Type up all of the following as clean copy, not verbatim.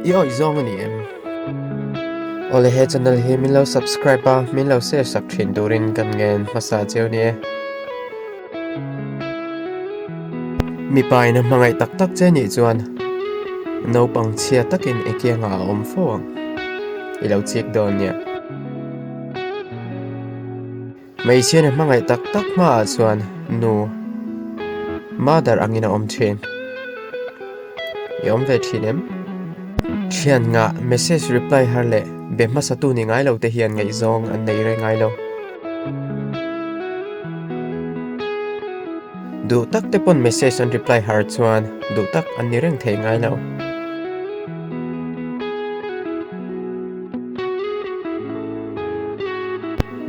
I awih zawng a ni em? Awle he channel hi min lo subscribe a, min lo share sak thin turin kan ngen hmasa cheu ni e. Mipa in a hmangaih tak tak che nih chuan naupang chhia takin i kiangah a awm fo ang. I lo chik dawn nia. Hmeichhia na hmangaih tak tak hmaah chuan nu, mother, angin a awm thin. I awm ve thin em? Thian ngah message reply har leh be hmasatu ni ngai lo te hian ngaihzawng an nei reng ngai lo. Duh tak te pawn message an reply har chuan duh tak an ni reng thei ngai lo.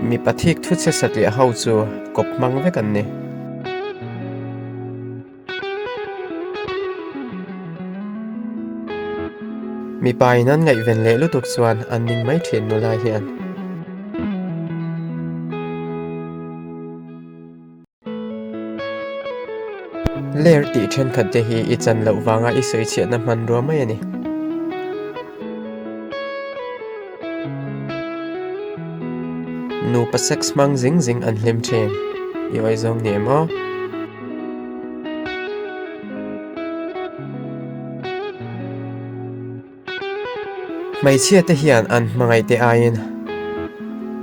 Mipa thik thu chhe satliah ho chu kawp hmang vek an ni. Mipa in an ngaihven leh lutuk chuan an ning mai thin nula hian. Ler tih thenkhat te hi i chan loh vanga i sawi chhiatna hmanrua mai a ni. Nupa sex hmang zing zing an hlim thin. I awih zawng ni em aw? Hmeichhia te hian an hmangaih te aiin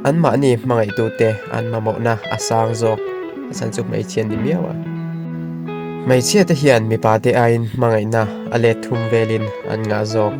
anmahni hmangaihtute an mamawhna a sang zawk a chhan chu hmeichhia an ni miau a. Hmeichhia te hian mipa te aiin hmangaihna a let thum velin an ngah zawk.